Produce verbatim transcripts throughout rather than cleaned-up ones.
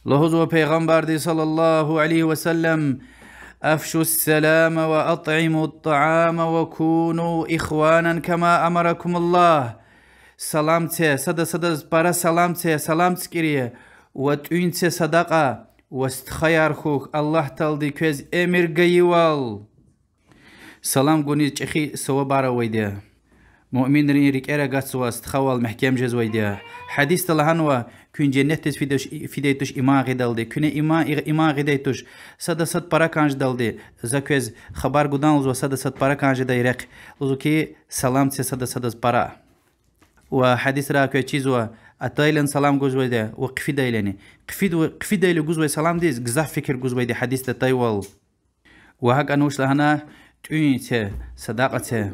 Лугьузва Пайгъамбарди صلى الله عليه وسلم: أفشوا السلام وأطعموا الطعام وكونوا إخوانا كما أمركم الله. Салам це, сада садаз пара салам це, салам цикӀирия, ва тӀуьн це садакьа, ва стхаяр хьухь, Аллагь Таалади квез эмир гайивал. Салам гуниз чӀехи савабар авайди я. Муъминрин рикӀера гатзава, стхавал мягькем жезвайди я. Гьадисда лагьанва: куьн женнетдиз фида-, фидай туш иман гъидалди, куьне иман, иман гъидай туш сада сад пара кӀан жедалди, за квез хабар гудан лугьузва сада сад пара кӀан жедай рехъ, лугьузва хьи, салам це сада садаз пара. Ва гьадисра квез чизва, атайла салам гузвайди ва хъфидайлани. Хъфид-, хъфидайла гузвай саламдиз гзаф фикир гузвайди гьадисда атайвал. Ва гьакӀни вуч лагьана: тӀуьн це, садакьа це.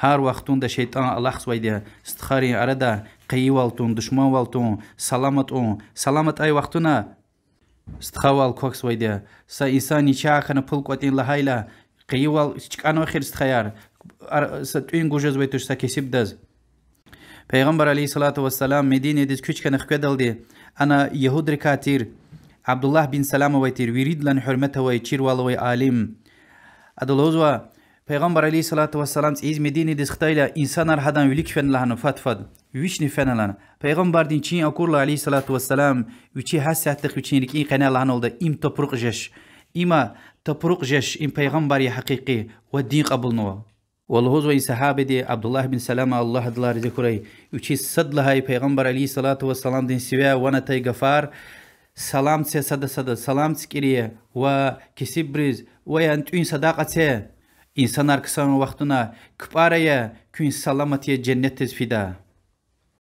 Гьар вахтунда шейтӀан алахъзавайди я стхайрин арада къайивал тун, душманвал тун, салам атӀун, салам атӀай вахтуна стхавал квахьзавайди я. Са инсан начагъ хьана пул кӀватӀин лагьайла, къайивал чкӀанва эхир стхаяр, ар-, са тӀуьн гуз жезвай туш са кесибдаз. Пайгъамбар عليه الصلاة والسلام Мединадиз куьч хьана хкведалди, ана ягьудрикай тир Абдуллагь бин Салам авай тир, виридалай гьуьрмет авай, чирвал авай алим. Ада лугьузва, Пайгъамбар عليه الصلاة والسلام цӀийиз Мединадиз хтайла, инсанар гьадан вилик фена лагьана фад-фад. Вични фена лагьана. Пайгъамбардин чин акурла عليه الصلاة والسلام, вичи гьасятдихъ вичин рикӀин къене лагьаналда: им тапрукь жеч. Има тапрукь жеч, им Пайгъамбар я гьакъикъи ва дин кьабулнава. Ва лугьузва и сагьабиди, Абдуллагь бин Салама, Аллагь адалай рази хьурай, вичиз сад лагьай Пайгъамбар عليه الصلاة والسلامдин сивяй ван атай гафар: салам це сада садаз, салам цикӀирия ва кесибриз, ва яни тӀуьн садакьа це. Инсанар ксан вахтуна кпӀар ая, куьн саламат я, женнетдиз фида.